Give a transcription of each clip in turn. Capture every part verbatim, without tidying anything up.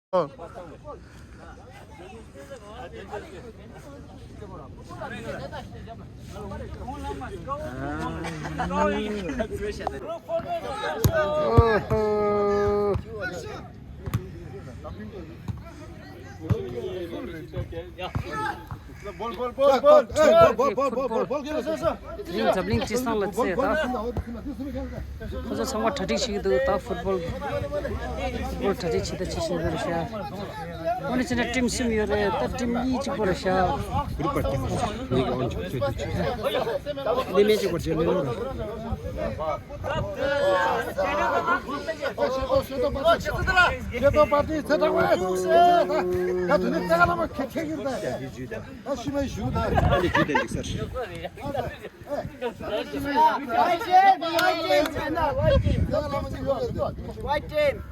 Bol, bol, bol, bol, bol, bol, bol, bol, bol, bol, bol, bol, bol, bol, རིང་འཛམ་གླིང་སྤྱི་བསང་ལ་བརྩེ་ད། ཁོ་ཚོ་ཚང་མ་གྲ་སྒྲིག་བྱེད་ཀྱི་འདུག་ད་ཕུཊ་བོལ། ཕུཊ་བོལ་གྲ་སྒྲིག་བྱེད་ད་ཅི་བྱེད་འདུག་རེད་ཤག་ཨོ་ནི་ཕྱི་ན་ཊིམ་གསུམ་ཡོད་རེད། ད་ཊིམ་གཉིས་གཅིག་པོ་རེད་ཤག་ལེ་མེ་གཅིག་པོ་བྱེད་ལེ་ལོ་རེད། ད་དུ་ནི་ཏེ་ག་ལ་མ་ཁེ་ཁེ་ཡིན་ད། ད་ཤི་མ་ཞུ་ད། ཨ་ནི་ཇུ་དེ་འདུག་སར། White team, white team, stand up, white team. White team. White team.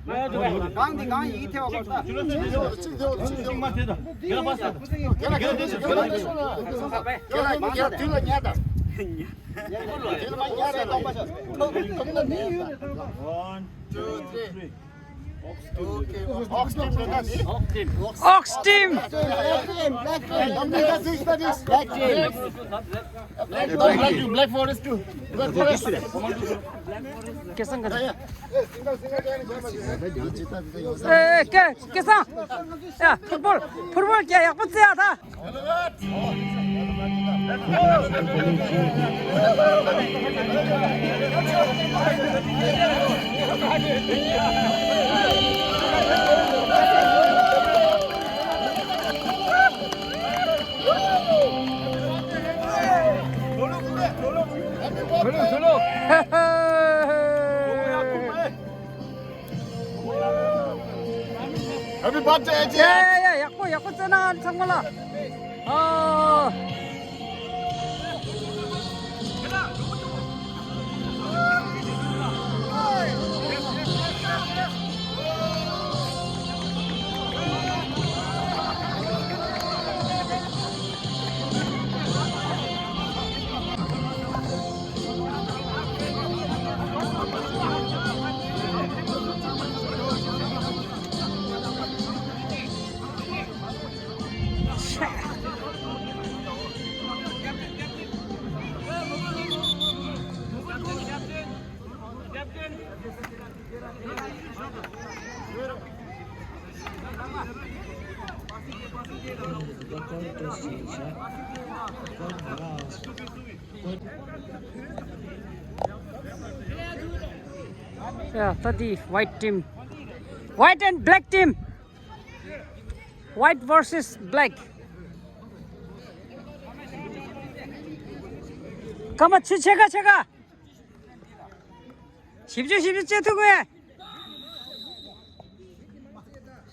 གང་འདི་གང་ཡིག་ཐེ་བ་གོ་ད། One, two, three. Ox team. Ox team. Ox team. Black team, black team. Black team. Black team, Black Forest too. Black Forest. ཨེ་ཀེ་ཀེ་སང་། ཡ་ཕུཊ་བོལ་ཕུཊ་བོལ་ཀྱ་ཡག་པོ་རྩེ་ཡ་ད། Happy birthday, ཡ་ཡ་ཡ། ཡག་པོ་ཡག་པོ་རྩེ་ན་ཚང་མ་ལ། ཨ། ཡ་ད་དེ་white team, white and black team, white versus black. ཀ་མ་ཆུ་ཆེ་ག་ཆེ་ག། ཞིབ་འཇུག་ཞིབ་འཇུག་བྱེད་ཐུབ་དགོས།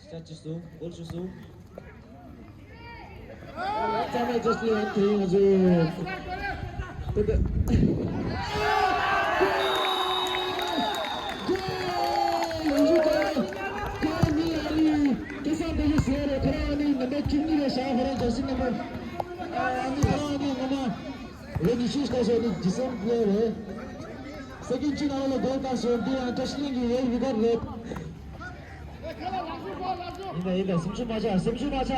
ཤ་ཅི་སུ་བོལ་ཅི་སུ། རྩ་མེད་ཅི་སུ་ཡང་དེ་ཡང་ཟེར། དེ་དེ། ཀེ་སང་དེ་ཡི་ཟེར་རེད། ཁོ་རང་ནི་ང་ནི་ཁྱིམ་ནི་རེད་ཤག་ཁོ་རང་རྒྱལ་སྲིད་ནི་མོ། ཨ་ནི་ཁོ་རང་ནི་ང་ནི། ལོ་ཉི་ཤུ་ལྷག་སོང་ནི་ཇི་སམ་པླེ་རེད། ས་ཀྱིན་ཅི་ནང་ལ་སྒོ་བཀག་སོང་། འདི་ཡང་བཀྲ་ཤིས་གླིང་གི་ཡེལ་རི་ཀར་རེད། ཡིན་ད་ཡིན་ད། སེམས་ཤུགས་མ་ཆག་སེམས་ཤུགས་མ་ཆག་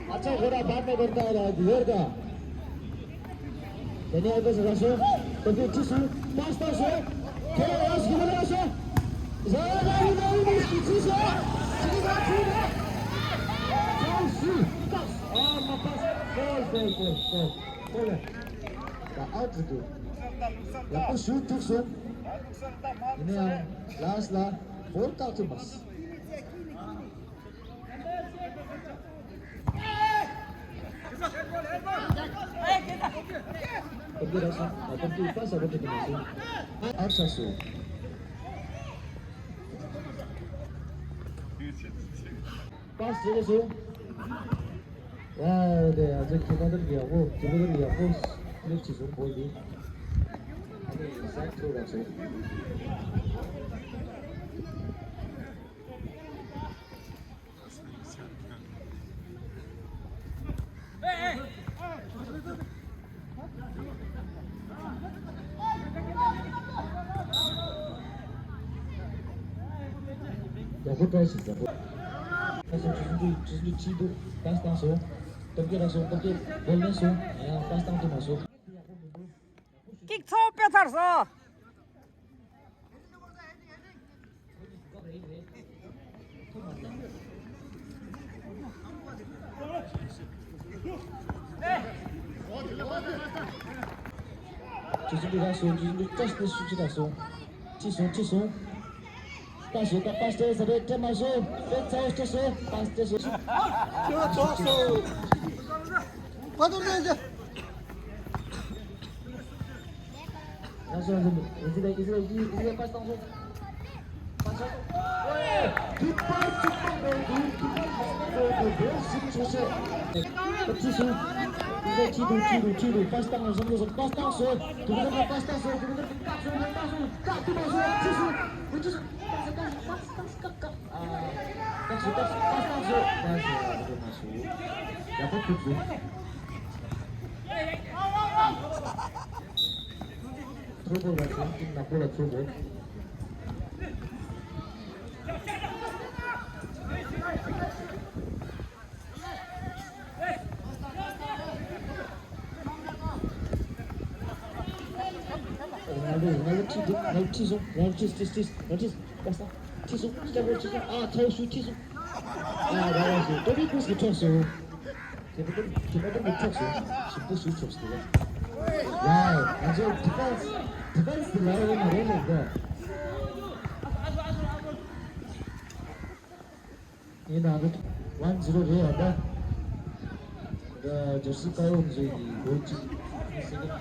ཨ་ཅག་ཁོ་ར་བར་ནས་བར་ད་ར་ཡོད་ད། དེ་ནས་ཨ་ཀ་ས་ར་སོ། ད་དེ་ཁྲི་སུ་པཱ་སི་ཏཱ་སོ། ཁྱེད་ར་ཡང་སུ་ར་སོ། ཟ་ར་ཡིན་ད་ཡིན་ད་སུ་ཁྲི་སོ། ཁྲི་ད་ཁྲི་ད། ཨ་མ་པཱ་སི་ཏཱ། གོལ་གོལ་གོལ་གོལ། ཨོ་ལེ། ད་ཨའུ་ཊི་འདུག་ཡག་པོ་ཞུ་ཐུག་སོང་། ཡིན་ན་ཡང་ལཱ་སི་ལ་ཧོར་བཀག་ཐུབ་མ་སོང་། ཨོ་ཀེ་ར་སོང་། ད་ཏོག་ཙམ་པ་ས་བོ་ཏི་ཐུབ་མ་སོང་། ཨའུ་ཊི་ཆགས་སོང་། པཱས་བྱེད་དགོས་སོང་། ཝའོ། དེ་ཨ་ཙི་ཁེ་པ་ཏར་གྱི་ཡག་པོ། ཁེ་པ་ཏར་གྱི་ཡག་པོ་ལེགས་བྱས་སོང་བོ་འདི། ཨ་ནི་སེག་ཐུག་རག་སོང་། ཡག་པོ་ཊའི་བྱེད། ཡག་པོ། ཁ་སང་ཁྲི་སུམ་ཅུ་ཁྲི་སུམ་ཅུ་ཁྲི་འདུག་པཱས་བཏང་སོང་། སྟོབས་རྒྱལ་རག་སོང་། སྟོབས་རྒྱལ་བོལ་ལེན་སོང་། ཡང་པཱས་བཏང་ཐུབ་མ་སོང་། ཀིག་ཚོ་པེ་ཐར་སོ། ཁྲི་སུམ་ཅུ་རག་སོང་། ཁྲི་སུམ་ཅུ་བཀྲ་ཤིས་བདེ་ལེགས་ཁྲི་སུམ་ཅུ་རག་སོང་། ཁྲི་སོང་། ཁྲི་སོང་། པཱས་སོང་། པཱས་སོང་། སྤེན་ཚེ་སོང་། སྤེན་ཚེ་སོང་། པཱས་སོང་། ཁྲི་སོང་། ཁྲི་སོང་། ཁྲི་སོང་། པཱས་སོང་། ཐུག་པ་ལ་ཚོད་ཀྱིན་ནག་པོ་ལ་ཚོད་དགོས། ང་ལོ་ང་ལོ་ཁྲིད་འདུག་ང་ལོ་ཁྲིད་སོང་། ང་ལོ་ཁྲིད་ཁྲིད་ཁྲིད་ཁྲིད་ཁྲིད་ཁྲིད་ཁྲིད་སོང་། ཁྲིད་སོང་། སྐྱབས་རོགས་ཁྲིད་སོང་། ཨ་ཚ་བོ་ཞུ་ཁྲིད་སོང་། ཨ་ར་ར་ཞུ་ཏོ་རི་ཀུས་ཀྱི་ཁྲོག་སོང་། དེ་པ་ཏོ་དེ་པ་ཏོ་མི་ཁྲོག་སོང་། ཞིམ་པོ་ཞུ་ཁྲོག་སོང་། ཡ་ང་ཚོ་ཌི་ཕེན་སི་ཌི་ཕེན་སི་དེ་ལ་རེ་མ་རེ་ལེགས་འདུག་ཡིན་ནའང་ཝན་ཛི་རོ་རེད་ཡ། ད་ད་ཇར་སི་དཀར་པོ་ཚོས་ཀྱི་གོལ་གཅིག་ཨ་ནི་སེ་ཀེན་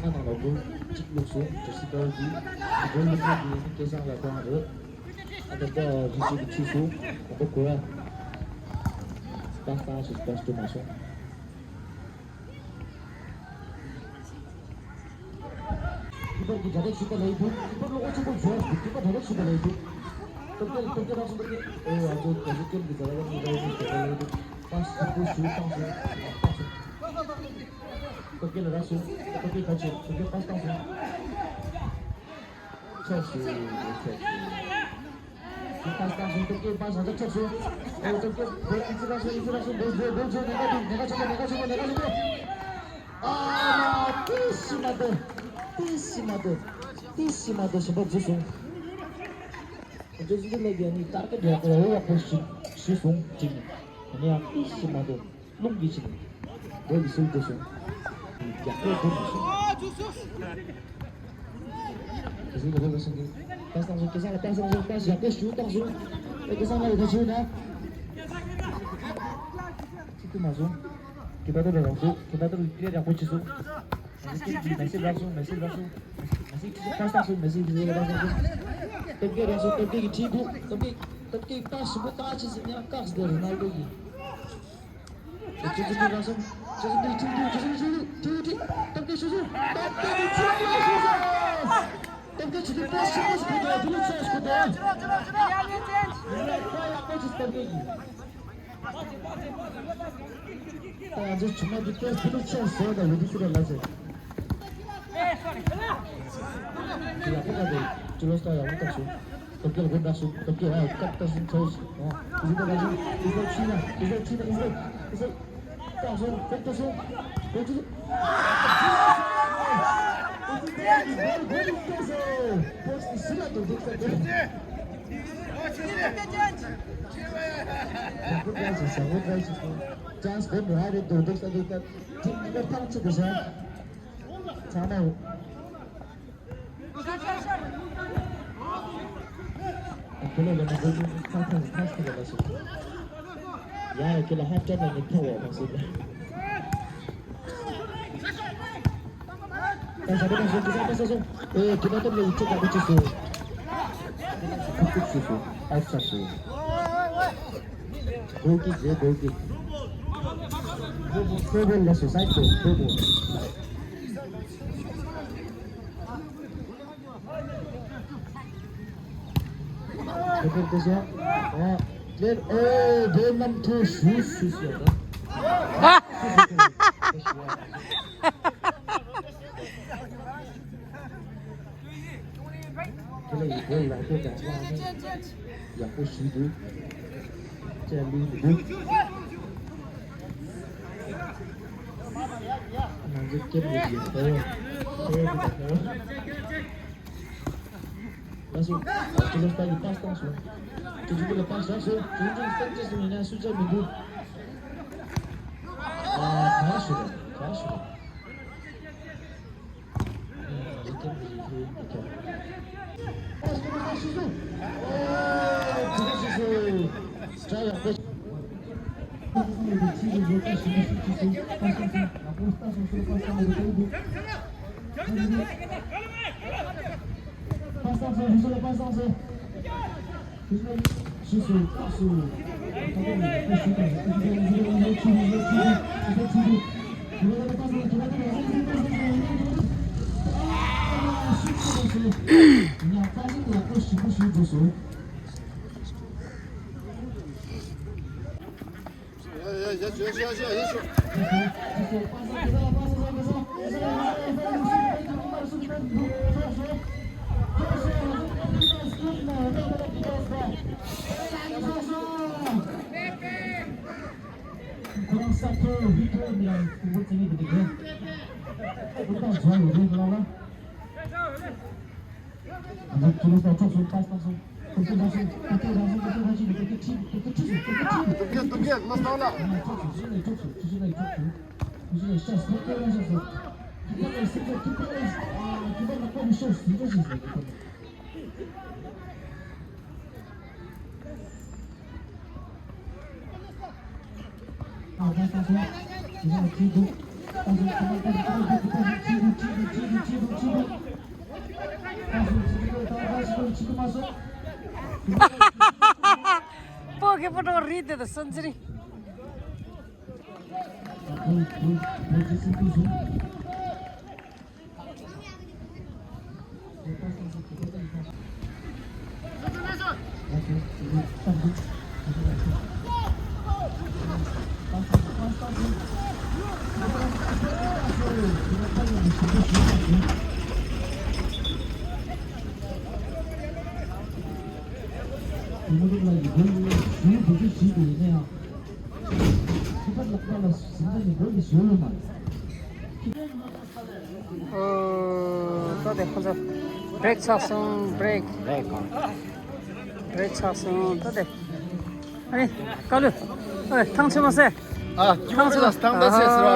ལྔ་ནང་ལ་གོལ་གཅིག་བླུགས་སོང་། ཇར་སི་དཀར་པོ་གིས་གོལ་བླུགས་མཁན་དེ་ཡིན་ན་སྐལ་བཟང་ལྷ་ཁང་རེད། ཨ་ད་ད་རི་ཅི་གི་ཁྲིད་སོང་། ཨ་ད་གོ་ར་པཱས་བཏང་སོང་། པཱས་སྤྲོད་མ་སོང་། ཀི་པར་གྱིས་ཌའི་རེག་ཞུས་པ་ལ་ཡིན་འདུག་ཀི་པར་ལ་ཨོ་ཆེན་པོ་བྱོས། ཀི་པར་ཌའི་རེག་ཞུས་པ་ལ་ཡིན་འདུག་སྟོབས་རྒྱལ་སྟོབས་རྒྱལ་རང་སོང་། སྟོབས་རྒྱལ། ཨོ་ཨ་ཚོ་ག་ཚོད་སྐྱོན་གྱི་ཛ་ལ་ཡོད་འདུག་ད་ཞིབ་པོ་ཞུ་བཏང་སོང་། བཏང་སོང་། སྟོབས་རྒྱལ་ལ་རག་སོང་། སྟོབས་རྒྱལ་ག་ཆེ། སྟོབས་རྒྱལ་པཱས་བཏང་སོང་། ཆོག་སོང་། ཆོག་སོང་། ཁྱེད་པཱས་བཏང་སོང་། སྟོབས་རྒྱལ་པཱས་རང་ཐག་ཆོད་སོང་། ཨོ་སྟོབས་རྒྱལ་བོ་ཨི་ཙི་རང་སོང་། ཨི་ཙི་རང་སོང་། བོ་བོ་བོ་བོ་ཉེན་ཁ་འདུག་ཉེན་ཁ་ཆེན་པོ། ཉེན་ཁ་ཆེན་པོ། ཉེན་ཁ་ཆེན་པོ། ཨ་མ་ཏི་ཤི་མ་ཏི། ཏི་ཤི་མ་ཏི། ཏི་ཤི་མ་ཏི། ཞིམ་པ་འཛུལ་སོང་། ཨ་ཅོ་ཟི་ལ་གི་ནི་ཏར་ཀ་འདྲ་ཁོ་ར་ཡག་པོ་ཞིག་ཞུས་སོང་། ཅིག་ནི་ཡང་ཏི་ཤི་མ་ཏི། རླུང་གིས་ཕྱིན། འོད་ཀྱི་སིལ་དུ་སོང་། རྒྱག་པོ་དུ་མ་སོང་། ག་ཟིག་ག་རེ་ལ་སོང་གི། པཱས་བཏང་སོང་། སྐལ་བཟང་ལ་པཱས་བཏང་སོང་། པཱས་ཡག་པོ་ཞུ་བཏང་སོང་། ཨེ་སྐལ་བཟང་ལ་ཡོད་ཁ་ཞུ་ན། ཅིག་ཏུ་མ་སོང་། ཀི་པར་ཏོ་ལ་རག་སོང་། ཀི་པར་ཏོ་ལ་ཡག་པོ་བྱེད་སོང་། མེ་སི་ཀི་མེ་སི་རག་སོང་། མེ་སི་རག་སོང་། མེ་སི་ཀི་པཱས་བཏང་སོང་། མེ་སི་ཀི་རག་སོང་། སྟོབས་རྒྱལ་རག་སོང་། སྟོབས་རྒྱལ་གྱིས་ཁྲིད་འདུག་སྟོབས་རྒྱལ་སྟོབས་རྒྱལ་པཱས་ཞིམ་པོ་བཏང་ཕྱིན་སོང་། ཡང་བཀག་སོང་། རོ་ནལ་ཏོ་གིས། ཅི་ཅི་ཅི་ར་སོང་། ཅི་ཅི་ཅི་ཅི་ཅི་ཅི་ཅི་ཅི་ཅི། སྟོབས་རྒྱལ་ཤོད་སོང་། སྟོབས་རྒྱལ་གྱིས་ཅི་ཅི་ཤོད་སོང་། སྟོབས་རྒྱལ་ཅི་ཅི་པཱས་ཤོད་སོང་། སྐུ་དོ་དེ་ལ་ཆོས་སྐུ་དོ། ཡིན་ལ་ཁོ་ཡག་པོ་ཅིག་སྟོབས་རྒྱལ་གྱིས། ད་ང་ཚོ་ཆུང་མ་དེ་པཱས་དེ་ལ་ཆོས་བཟོ་དང་ཡོད་དུས་ཚོད་ལ་ལ་ཟེར། ཡག་པོ་ག་དེ་ཅི་ལོ་སྟོ་ཡག་པོ་བཏབ་སོང་། སྟོབས་རྒྱལ་སྒོ་འགྲམ་སོང་། སྟོབས་རྒྱལ་ཨ་སྐབས་བཏབ་སོང་། ཚོ་ཨ་ཨི་ཟི་ད་ག་ཞིག་ཨི་ཟི་ཕྱིན་ན་ཨི་ཟི་ཕྱིན་ན་ཨི་ཟི་ཨི་ཟི་བཏབ་སོང་། སྟོབས་བཏབ་སོང་། སྟོབས་ཀྱི་ཨི་ཟི་ད་གི་སྒོ་སྒོ་ནས་བཏབ་སོང་། སྟོབས་ཀྱི་ཕྱིན་ན་སྟོབས་རྒྱལ་ས་དེ་ཡག་པོ་བཏབ་སོང་། བཟང་པོ་བཏབ་སོང་། ཅཱནས་སྒོ་ནས་ཨ་རེ་འདུག་སྟོབས་ས་དེ་ད་ཐིག་ཐིག་ཐག་ཆོད་དེ་ཤ། ཚང་མ། ཁྱེད་ལ་ལ་ན་གོ་ཚང་ཚང་ཚང་ཚང་ལ་ལ་སོ། ཡ་ཡ་ཁྱེད་ལ་ཧབ་ཏན་ལ་ནི་ཐོ་བ་མ་སོ། ད་ས་པ་ན་སོ་ཁྱེད་ས་པ་ས་སོ། ཨེ་ཁྱེད་ལ་ཏོབ་ལ་ཡིད་ཆེས་ག་པོ་ཅི་སོ། ཁུག་ཁུག་སོ་སོ། ཨ་ས་སོ། Goal kick, yeah, goal kick. Throw ball, throw ball, let's go, side ball, throw ball. Defend this one. Oh, clear. Oh, goal number two, shoot, shoot, shoot. ཁྱེད་ལ་ཡི་གེ་ལ་ཁྱེད་ཀྱང་ཡག་པོ་ཞུས་འདུག་ཅེས་ལུས་འདུག་ང་ཚོ་སྐྱབས་ཡོད་ཀྱི་ཧོ། ཧོ། ལགས་སོ། ཁྱེད་ལ་ལྟ་གི་པཱས་བཏང་སོང་། ཁྱེད་ཚོ་ལ་པཱས་རག་སོང་། ཁྱེད་ཚོ་ལ་སྟབས་བདེ་སོང་ཡིན་ན་སུ་ཆ་མི་འདུག་ཨ། ག་ཞུ་ར། ག་ཞུ་ར། ཁོ་རང་ས་ཐོ་བྷི་ཏོ་མི་ལ་ཁུ་བོ་ཙེ་ནི་དེ་གེ་ཁུ་ཏང་ཛོ་ཡོ་རེ་ག་ལ་ལ། ཁུ་ལོ་ས་ཁྲོག་སོ་པ་ས་སོ་ཁུ་ཏེ་ར་སོ་ཁུ་ཏེ་ར་སོ་ཁུ་ཏེ་ར་ཅི་ཁུ་ཏེ་ཁྲི་ཁུ་ཏེ་ཁྲི་སོ་ཁུ་ཏེ་ཁྲི། ཏུ་གེ་ཏུ་གེ་མ་སོང་ལ། ཁྲོག་སོ་ཁྲི་ལ་ཁྲོག་སོ་ཁྲི་ལ་ཁྲོག་སོ་ཁྲི་ལ་ཤ་སོ་ཁུ་ཏེ་ར་ཤ་སོ་ཁུ་ཏེ་ལ་སི་ཁུ་ཏེ་ལ་ཨ་ཁུ་ཏེ་ལ་ཁོ་མི་ཤོ་སི་ཏེ་ཤ་སོ་ཁུ་ཏེ། སྤོ་གི་སྤོ་གྲོགས་རིལ་དེ་དང་སོན་ཙི་རི། ཨོ། ད་དེ་ཁོ་ཚོ་བྷི་རེག་ཆགས་སོང་། བྷི་རེག་བྷི་རེག་ཆགས་སོང་། ད་དེ་ཨ་ནི་ཀ་ལུ། ཨེ། ཐང་ཆད་མ་ཟེར། ཨ། ཐང་ཆད་ལ་ཐང་ད་ཟེར་ཟེར་བ།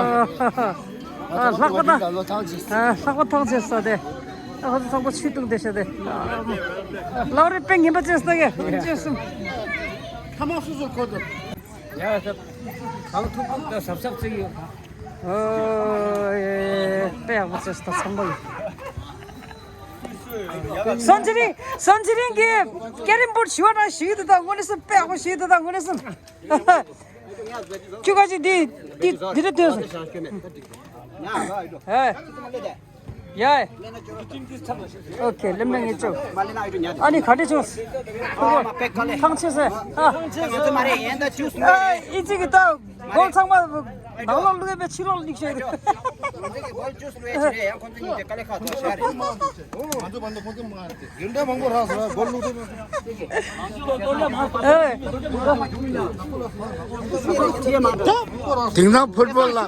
ཨ། ལྷག་པ་ད། ཨ། ལྷག་པ་ཐང་ཆད་ས་དེ། ཨ། ཁོ་ཚོ་ཚང་པོ་ཆུ་བཏུང་དེ་ཤ་དེ། ཨ། ལའོ་རི་པེ་ངན་པ་ཅེས་ད་གེ་ཅེས་སུམ། ཐ་མ་སུ་སུ་ཁོ་ཚོ། ཡ་ད། གང་ཐུབ་ཐུབ་ད་གཟབ་གཟབ་བྱེད་ཀྱི་ཡོད། ཨོ། དཔེ་ཡག་པོ་བྱས་སོང་། ད་ཚང་པོ་ཡོད། སོན་ཅི་རིང་། སོན་ཅི་རིང་གིས་ཀེ་རིམ་བོརྡ་ཞུ་བ་ན་ཞུས་འདུག་ད་དངོས་གནས་སུ་དཔེ་ཡག་པོ་ཞུས་འདུག་ད་དངོས་གནས་སུ། ཁྱོད་ཁ་ཅིག་འདི་འདི་འདི་འདྲ་ཐོས་སོང་། ཧེ། ཡ། ཨོ་ཁེ། ལེམ་ལེ་ངེ་ཅོ། ཨ་ནི་ག་འདྲ་བྱུང་། ཐང་ཆད་ཟེར། ཨ། ཨ། ཨི་ཙི་གི་ད་གོལ་ཚང་མ་ནང་ལོག་བླུགས་པའི་ཕྱི་ལོག་བླུགས་བྱས། ཡོན་ཏན་མང་པོ་རག་སོང་། གོལ་བླུགས་ཏེ། དེང་སང་ཕུཊ་བོལ་ལ་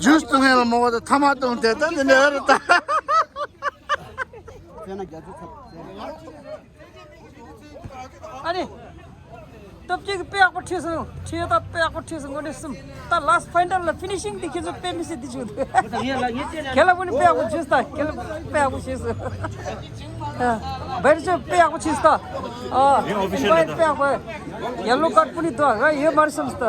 ཇུས་བཏུང་ཡ་ལ་མོ་བ་དང་ཐ་མ་བཏུང་དེ་ད་འདི་འདྲ་རེད་ད། ཨ་ནི། སྟོབས་སྐྱེད་ཀྱི་དཔེ་ཡག་པོ་ཁྲིད་སོང་། ཁྲིད་ད་དཔེ་ཡག་པོ་ཁྲིད་སོང་། དངོས་གནས་སུ། ད་ལཱསི་ཕའི་ནལ་ལ་ཕི་ནི་ཤིང་འདི་ཁྱེད་ཚོ་དཔེ་མི་སྲིད་འདི་བྱུང་འདུག་ཁྱེད་ལ་དངོས་གནས་དཔེ་ཡག་པོ་བྱས་སོང་། ད་ཁྱེད་ལ་དཔེ་ཡག་པོ་བྱས་སོང་། བེར་ཆེ་དཔེ་ཡག་པོ་ཆེ་སྟ། ཨ། ཡང་ཨོ་ཕི་ཤལ་ཨིན་བའེ་ཊི་རེད་ད། དཔེ་ཡག་པོ། ཡེ་ལོ་ཀར་པུ་ནི་ཏོ་ང་ཡོད་མ་རེད་བསམ་སྟ།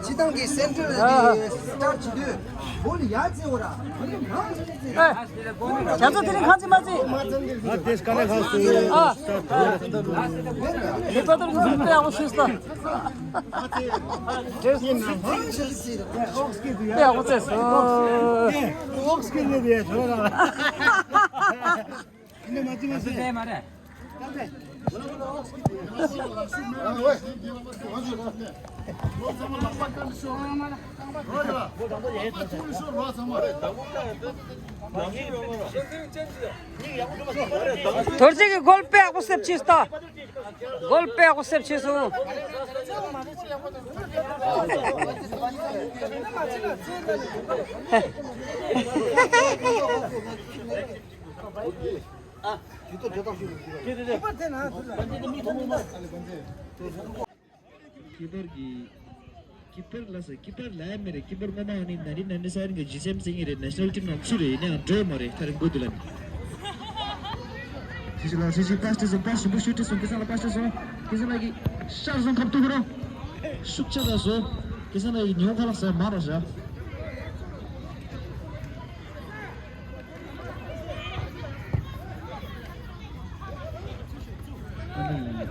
སྤྱི་བཏང་གི་སེན་ཊར་གི་སི་ཊར་བྱེད་དུས་བོ་ལ་ཡ་ཙེ་འོ་ར། ཨ་ནི་ནང་ཙེ་ཙེ། ཨེ། རྒྱ་མཚོ་དེ་རིང་ཁང་ཚན་མ་ཚན། ང་དེ་སྐ་ལེ་ཁང་སུ། ཨ། ཨ། ངའི་པ་ཏོར་གི་བེར་དཔེ་ཡག་པོ་ཆེ་སྟ། དཔེ་ཡག་པོ་ཆེ་སོ། རྡོ་རྗེ་གི་གོལ་དཔེ་ཡག་པོ་སེབ་ཆེ་སྟ། གོལ་དཔེ་ཡག་པོ་སེབ་ཆེ་སོང་། ཁྱི་ཕར་གྱི། ཁྱི་ཕར་ལ་ཟེར། ཁྱི་ཕར་ལ་ཡ་མེ་རེད། ཁྱི་ཕར་སྔོན་མ་ནི་ནན་ཌི་ནན་ཌི་སར་གྱི་ཇི་སི་ཨེམ་སི་ཡིན་རེད། ནེ་ཤ་ནལ་ཊིམ་ནང་ཚུད་རེད། ཡིན་ནའང་འགྲོ་ཡ་མ་རེད། ད་རིང་དགོས་འདུག་ལབ་ནས། ཞི་ཞི་ལ་ཞི་ཞི་པ་སི་སྤྲད་སོང་། པ་སི་ཞིམ་པོ་ཞིག་སྤྲད་སོང་། སྐལ་བཟང་ལགས་པ་སི་སྤྲད་སོང་། སྐལ་བཟང་ལགས་ཀྱིས་ཤར་སོང་། ཁབ་ཏུ་ཁོ་རང་ཤུགས་ཆེ་ད་སོང་། སྐལ་བཟང་ལགས་ཀྱིས་ཉོ་ཁ་ལག་ཟ་མ་ར་ཤ། ཨ་ནི།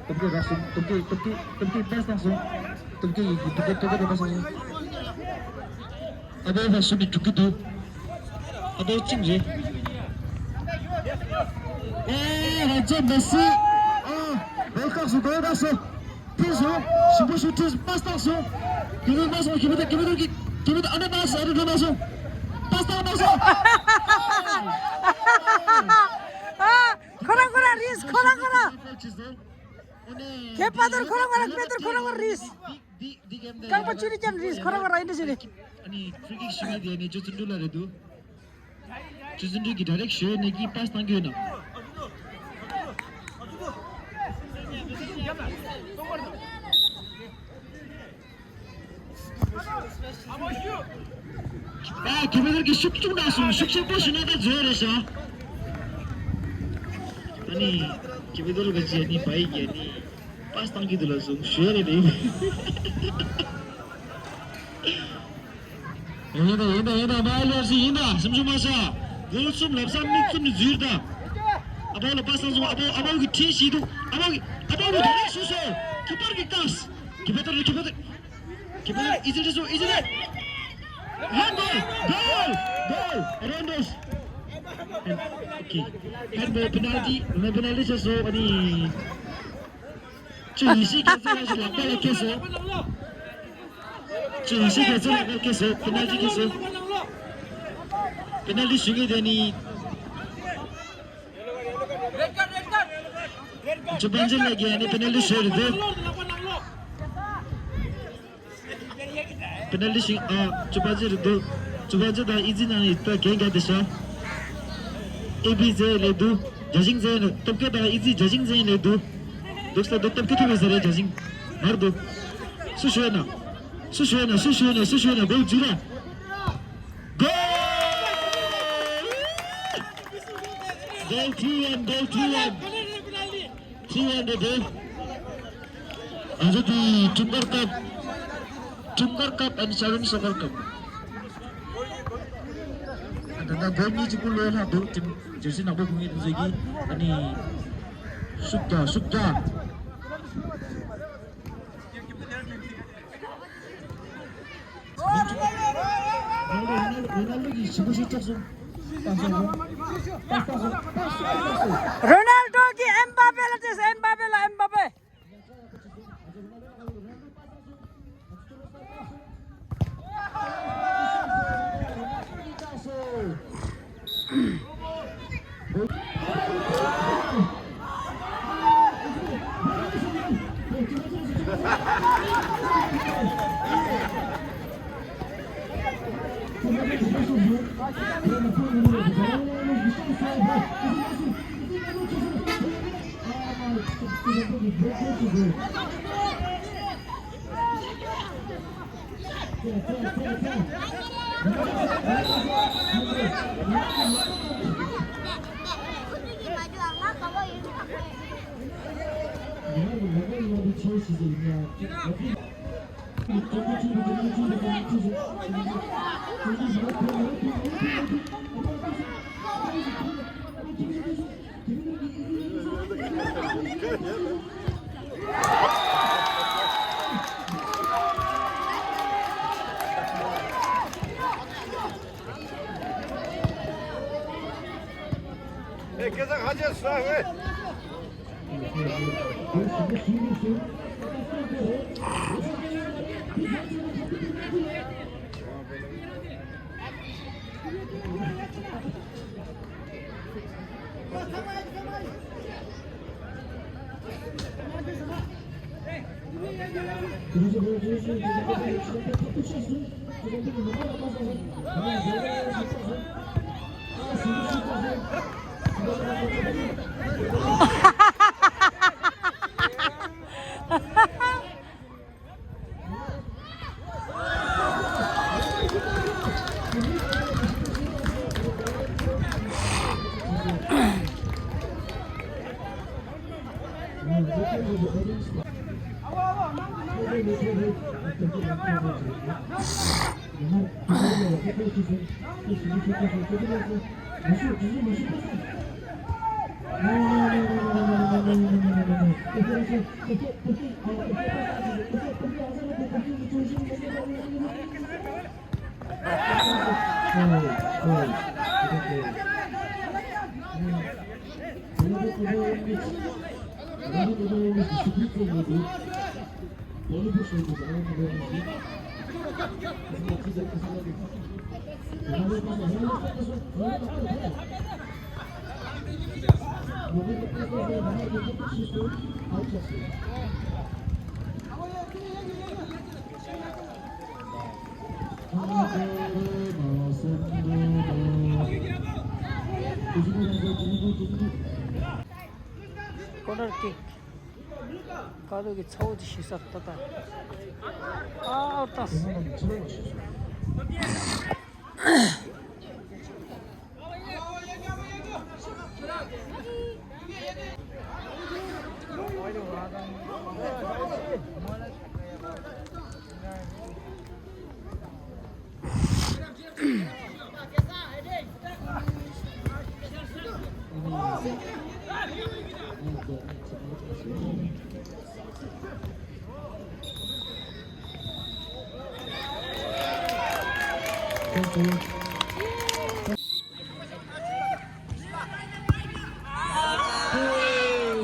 སྟོབས་རྒྱལ་རག་སོང་། སྟོབས་རྒྱལ། སྟོབས་རྒྱལ། སྟོབས་རྒྱལ་པས་བཏང་སོང་། སྟོབས་རྒྱལ་ཡིན་གྱི་འདུག་སྟོབས་རྒྱལ་པས་བཏང་སོང་། ཨ་བོ་ཕར་ཞོན་ནས་འགྲོ་གི་འདུག་ཨ་བོ་ཅིང་རེད། ཨེ་ར་ཇོ་མེ་སི། ཨ་བོ་བཀག་སོང་། བོ་བཀག་སོང་། ཕིན་སོང་། ཞིམ་པོ་ཞིག་ཁྲིད། པས་བཏང་སོང་། དེ་ནས་མ་སོང་། ཁྱི་མི་དེ། ཁྱི་མི་དེ་གི། ཁྱི་མི་དེ། ཨ་ནེ་མ་སོང་། ཨ་ནེ་མ་སོང་། པས་བཏང་མ་སོང་། ཨ། ཁོ་རང་ཁོ་རང་རེད། ཁོ་རང་ཁོ་རང་། ཁྱེད་པ་ཏོར་ཁོ་རང་ཁོ་རང་། པེ་ཏོར་ཁོ་རང་ཁོ་རང་རེད། རྐང་པ་ཅུ་རི་ཀྱམ་རེད། ཁོ་རང་ཁོ་རང་ཡིན་འདྲ་ཞིག་རེད། ཨ་ནི་ཕྲི་ཀིག་ཞུ་མཁན་དེ་ནི་ཅོ་ཙུན་ཀྲུའུ་ལགས་རེད་འདུག་ཅོ་ཙུན་ཀྲུའུ་གིས་ཌའི་རེག་ཞུ་ནས་ཀྱིས་པས་བཏང་གི་ཡོད་ན། ཨ། ཁེ་མེ་ཏར་གྱི་ཤུགས་ཆུང་དྲག་སོང་། ཤུགས་ཆེན་པོ་ཞུ་ན་ད་འཛོལ་རེད་ཤག་ཨ་ནི་ཁེ་མེ་ཏར་གྱི་ཨ་ནི་བ་ཡི་གི་ཨ་ནི་པས་བཏང་གི་འདུག་ལབ་སོང་། ཞུ་ཡ་རེད་རེད། ཡིན་ད་ཡིན་ད་ཡིན་ད། མ་ལོ་སི་ཡིན་ད། སེམས་ཤུགས་མ་ཆག་སྒོ་གསུམ་ལབ་ས་མིག་བཙུམ་ནས་འཛུལ་ད། ཨ་ཕོ་ལ་པས་བཏང་སོང་། ཨ་ཕོ། ཨ་ཕོ་གི་ཁྲིད་ཤིག་འདུག་ཨ་ཕོ་གི། ཨ་ཕོ་གི་ཌའི་རེག་ཞུ་སོང་། ཁེ་པར་གི་ཀ་སི། ཁེ་པར་ལ། ཁེ་པར། ཁེ་པར་ལ་ཨི་ཛི་རེད་སོང་། ཨི་ཛི་རེད། ཧན་གོལ། གོལ། གོལ། རོན་ཌོས། ཨོ་ཁེ། ཧན་གོལ། པེ་ནལ་ཊི། ང་པེ་ནལ་ཊི་བྱས་སོང་། ཨ་ནི། ཅོ་ཡེ་ཤེས་རྒྱལ་མཚན་ལགས་ཤིག་ལག་པ་ལ་ཁེལ་སོང་། ཅོ་ཡེ་ཤེས་རྒྱལ་མཚན་ལག་པ་ལ་ཁེལ་སོང་། པེ་ནལ་ཊི་ཁེལ་སོང་། པེ་ནལ་ཊི་ཞུ་མཁན་དེ་ནི། ཅོ་པན་ཅི་ལགས་ཀྱིས་ཨ་ནི་པེ་ནལ་ཊི་ཞུས་རེད་འདུག་པེ་ནལ་ཊི་ཞིག་ཨ། ཅོ་པན་ཅི་རེད་འདུག་ཅོ་པན་ཅི་དང་ཨི་ཛི་ནང་ནས་ད་གན་ག་དེ་ཤ། ཨེ་བི་ཛེ་ལས་འདུག་ཇ་ཞིང་ཛེ་ནས། སྟོབས་རྒྱལ་དང་ཨི་ཛི་ཇ་ཞིང་ཛེ་ལས་འདུག་འདུག་ས་འདུག་སྟོབས་རྒྱལ་ཐུབ་ཡོད་ས་རེད། ཇ་ཞིང་མར་འདུག་སུ་ཞུས་ན། སུ་ཞུས་ན། སུ་ཞུས་ན། སུ་ཞུས་ན། གོལ་འཛུལ་ར། གོལ། གོལ། ཐུ་ཝན། གོལ། ཐུ་ཝན། ཐུ་ཝན་དེ་དེ། ང་ཚོ་དེ་ཀྲུང་གར་ཀབ། ཀྲུང་གར་ཀབ་ཨན་ཤ་རུན་སོ་ཀར་ཀབ། ད་ལྟ་གོལ་གཉིས་གཅིག་པུ་ལོས་ལྷག་འདུག་ཊིམ་ཇར་སི་ནག་པོ་གོན་མཁན་དེ་ཚོ་གིས། ཨ་ནི་ཤུགས་རྒྱག་ཤུགས་རྒྱག་རོ་ནལ་ཌོ་གིས་ཨེམ་བྷ་པེ་ལ་སྤྲད་སོང་། ཨེམ་བྷ་པེ་ལ། ཨེམ་བྷ་པེ། Corner kick. ཀ་ལོ་གི་ཚ་བོ་ཅིག་ཞུས་ས་ཏག་ཏག་ཨ་ཨ་ཏག་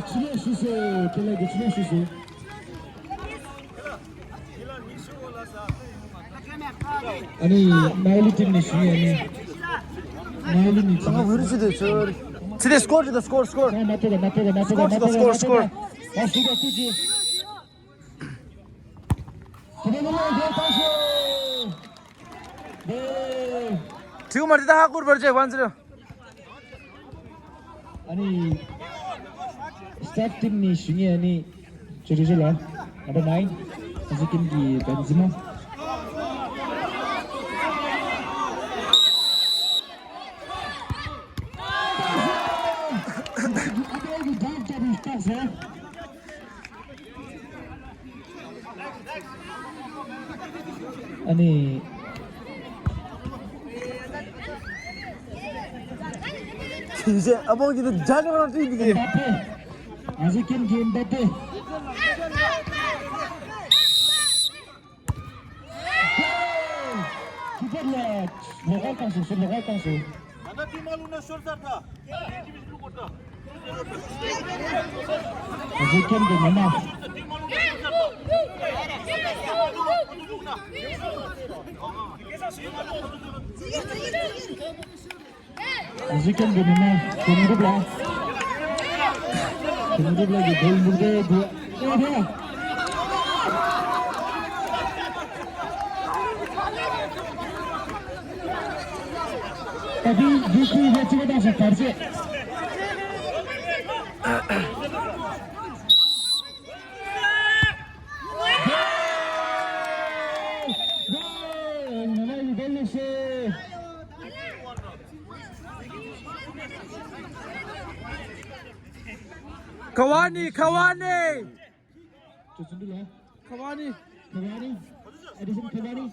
ཆུ་ལོག་ཞུ་སོ། ཁྱེད་ལ་གི་ཆུ་ལོག་ཞུ་སོ། ཨ་ནི་མའི་ལི་ཊིམ་ནས་ཞུ་ཡ་ནི། མའི་ལི་ནི་ཆུ་ལོག་ཞུ་སོ། ཚེ་རིང་སི་ཀོར་ཅི་ད། སི་ཀོར། སི་ཀོར། ན་པོ་ག་ན་པོ་ག་ན་པོ་ག་ན་པོ་ག་ན་པོ་ག་ན་པོ་ག་ད་ཞུ་ག་ཀུ་ཅི། ཁྱེད་ལ་གི་ལོ་ཧེ་ཏང་ཤོ། ཁྲིའུ་མར་ཏི་ད་ཧ་ཀུར་བར་ཅེ་ཝན་ཛི་རོ། ཨ་ནི་སི་ཊཱཕ་ཊིམ་ནས་ཞུ་ངེས། ཨ་ནི་ཅོ་ཅོ་ཅོ་ལ་ནམ་བར་ནའིན་ཨ་ཟི་ཀིན་གྱི་བན་ཛི་མ། ཨ་ནི། ཨ་མོ་གི་ནི་ཇ་ནི་རང་བྲིས་འདུག་གི། ཨ་ཟི་ཀིན་གྱི་འབད་དེ། ཁྱི་ཕོར་ལ་ལོག་ཁ་བཏང་སོང་། ལོག་ཁ་བཏང་སོང་། ད་ལྟ་ཏི་མ་ལུ་ན་ཤོར་ཚར་ད། ཨ་ཟི་ཀིན་གྱི་མི་མ། ཨ་ཟི་ཀིན་གྱི་མི་མ། ཀུན་གྲུབ་ལ། ཀུན་གྲུབ་ལ་གི་གོལ་འབུར་དེ་དེ། ཨེ་དེ། ད་དེ་དེ་ཁུལ་ལ་ཅི་ག་དང་ཞིག་བར་ཆད། Cavani, Cavani. Cavani. Cavani. Edinson Cavani.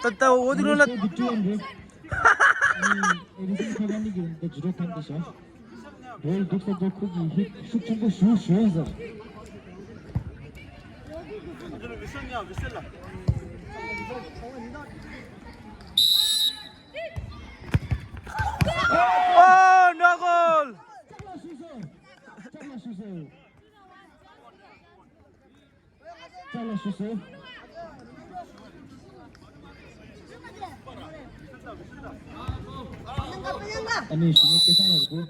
ད་ད་འོ་དེ་ལོ་ལ། Victory and Edinson Cavani གི་འདི་ཇི་རོ་ཐམ་དེ་ཤ། རོལ་འདུག་ས་རྒྱལ་ཁུག་གི་ཧིག་ཤུགས་ཆེན་པོ་ཞུ་ཞུ་ཡིན་ཟེར། Oh, no goal! ཨ་ནི་ཞུ་མི་སྐལ་བཟང་ལགས་རེད།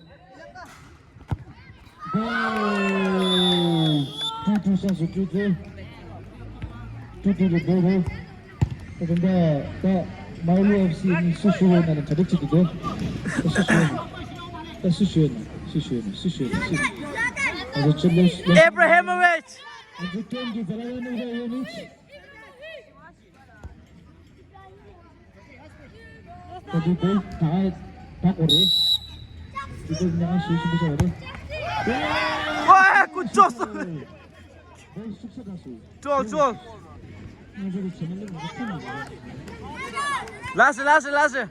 ཀྲུའུ་ཀྲུའུ་སོང་སུ་ཀྲུའུ་ཀྲུའུ། ཀྲུའུ་ཀྲུའུ་རེད་འདུག་རེད། ད་དེ་འདྲ་ད་མའོ་ལི་ཨེཕ་སི་ནི་སུ་ཞུ་ཡོད་ན་ནི་གྲ་སྒྲིག་བྱེད་ཀྱི་འདུག་ད་སུ་ཞུ་ཡོད་ན། ད་སུ་ཞུ་ཡོད་ན་སུ་ཞུ་ཡོད་ན་སུ་ཞུ་ཡོད་ན་སུ། ཨ་ཟོ་ཆུ་ལོ་ལོ། Ibrahimovic. ཨ་ཟོ་ཀེམ་གྱི་ཛ་ལ་ཡོད་ནི་ཡོད་ནི། ད་དུས་དེ་ད་ད་གོ་རེད། དེ་དེ་ཉག་ཤེས་ཤིང་བྱ་བ་རེད། ཝ་ཀུ་ཅོ་སོ། དེ་ཤུགས་ཆེ་ག་སུ། ཅོ་ཅོ། ང་ཚོ་གི་བྱེ་མ་ལེགས་ང་ཚོ་ཐུབ་མ་རེད། ལ་སི་ལ་སི་ལ་སི།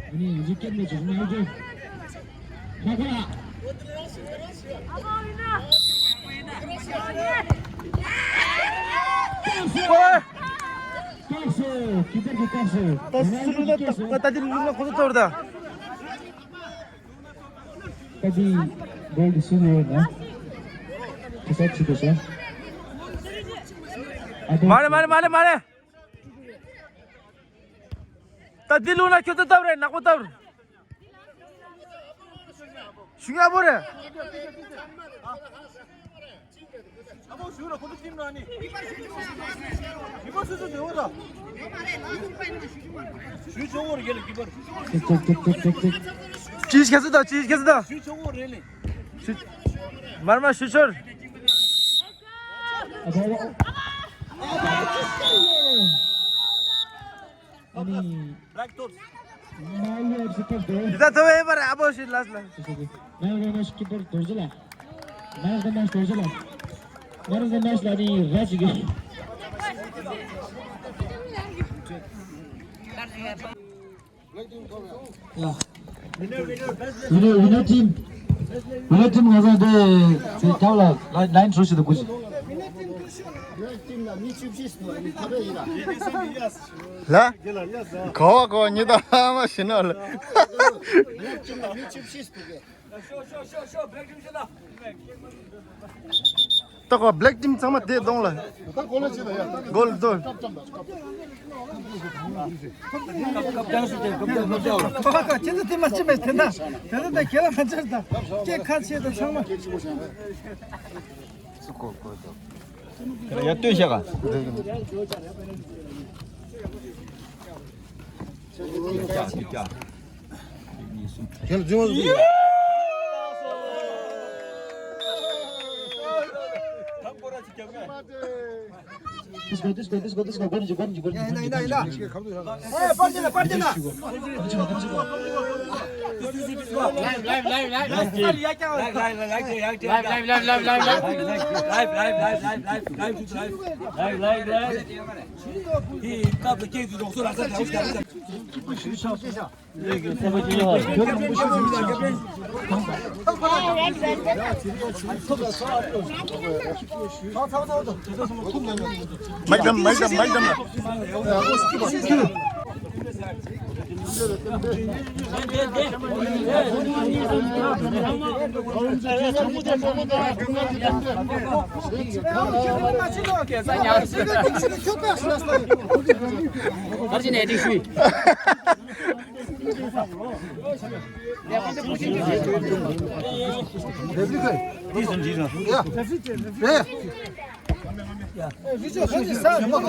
ཨ་ནི་ཡང་ཅིག་སྐད་མེད་ཅིག་མ་ཡོད་ཅིག་ཧ་གོ་ལ། ཨོ། ཀོག་སོ། ཀི་པར་གྱི་ཀོག་སོ། ད་སུ་ལུ་ད་ད་ད་དེ་ལུ་ང་ཁོ་ཚོ་གཏོར་ད། ད་དེ་གོལ་དེ་སུ་ལུ་ཡོད་ན། ཁ་ས་ཆི་དེ་ཤ། ཨ་དེ། མ་རེད་མ་རེད་མ་རེད་མ་རེད། ད་འདི་ལུག་ན་ཁྱོད་ཚོ་སྟབས་རེད་ནག་པོ་སྟབས། ཞུ་ཡག་པོ་རེད། ཅིས་ཁྱེད་ཚོ་ད་ཅིས་ཁྱེད་ཚོ་ད། མར་མ་ཞུ་ཆོར། ཨ་ནི། ལག་ཐོབ། མ་ལུས་སུ་ཐོབ་དོ། ད་ཐོབ་ཨེ་པར་ཨ་བོ་ཞིག་ལ་ལ། མ་ལུས་མ་ཤི་པར་དོར་ཟེར་ལ། མ་ལུས་མ་ཤི་དོར་ཟེར་ལ། མ་ལུས་མ་ཤི་ལ་ནི་ར་ཅིག་གི། ཡ། ཝི་ནར་ཝི་ནར་ཊིམ། ཝི་ནར་ཊིམ་ང་ཚང་དེ་དེ་རྒྱབ་ལ་ལ་ལའིན་བཟོ་ཞིག་ཏུ་དགོས་ཤིག་ལ། ག་བ་ག་བ་ཉི་ད་མ་ཤི་ན་ལ། ད་གོ་བྷི་ལེག་ཊིམ་ཚང་མ་དེ་གདོང་ལ། ད་གོ་ལ་ཅི་ད་ཡ། གོལ་དོ། ཁྱེད་ཚོ་དེ་མ་ཅི་མེད་དེ་ན། དེ་ན་ད་ཁྱེད་ལ་ང་ཚོ་ད། སྐྱེ་ཁ་ཆེ་ད་ཚང་མ། ཡ་ལྟོས་ཤག་ག་མའིག་བསྡམས། མའིག་བསྡམས། མའིག་བསྡམས་ལ།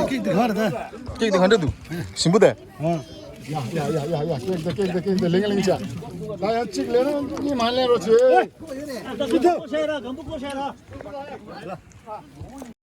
ཀེག་དེ་ག་འདྲ་འདུག་ཞིམ་པོ་དེ། ཡ་ཡ་ཡ་ཡ། ཀེག་དེ་ཀེག་དེ་ཀེག་དེ་ལེང་ལེང་བྱ། ད་ཡང་གཅིག་ལེན་ན་གཉིས་མ་ལེན་རོགས་བྱེད།